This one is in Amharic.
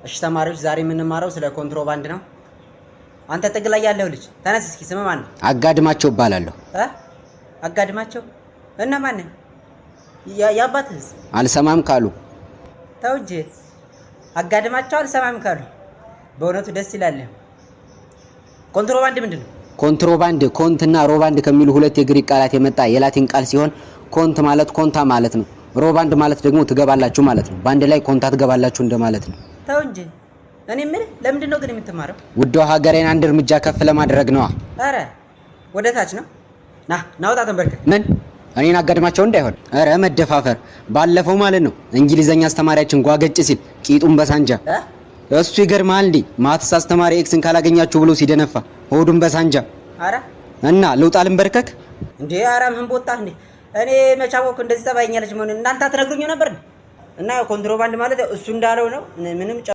እሺ ተማሪዎች፣ ዛሬ የምንማረው ስለ ኮንትሮባንድ ነው። አንተ ጥግ ላይ ያለው ልጅ ተነስ እስኪ። ስም ማን ነው? አጋድማቸው እባላለሁ። እ? አጋድማቸው እና ማንን? የአባትህስ? አልሰማም ካሉ። ተው እንጂ፣ አጋድማቸው አልሰማም ካሉ በእውነቱ ደስ ይላል። ኮንትሮባንድ ምንድን ነው? ኮንትሮባንድ ኮንትና ሮባንድ ከሚሉ ሁለት የግሪክ ቃላት የመጣ የላቲን ቃል ሲሆን ኮንት ማለት ኮንታ ማለት ነው። ሮባንድ ማለት ደግሞ ትገባላችሁ ማለት ነው። በአንድ ላይ ኮንታ ትገባላችሁ እንደማለት ነው። ተው እንጂ። እኔ የምልህ ለምንድን ነው ግን የምትማረው? ውዷ ሀገሬን አንድ እርምጃ ከፍ ለማድረግ ነዋ። ኧረ ወደ ታች ነው። ና ናውጣ፣ ተንበርከክ። ምን እኔን አጋድማቸው እንዳይሆን። ኧረ መደፋፈር። ባለፈው ማለት ነው እንግሊዘኛ አስተማሪያችን ጓገጭ ሲል ቂጡን በሳንጃ። እ? እሱ ይገርማል እንዴ! Maths አስተማሪ X ን ካላገኛችሁ ብሎ ሲደነፋ ሆዱን በሳንጃ። ኧረ እና ልውጣ ልንበርከክ? እንዴ ኧረ ምን ቦጣ እንዴ! እኔ መች አወኩ እንደዚህ ጠባይኛ ልጅ መሆኑን? እናንተ አትነግሩኝም ነበር? እና ኮንትሮባንድ ማለት ያው እሱ እንዳለው ነው። ምንም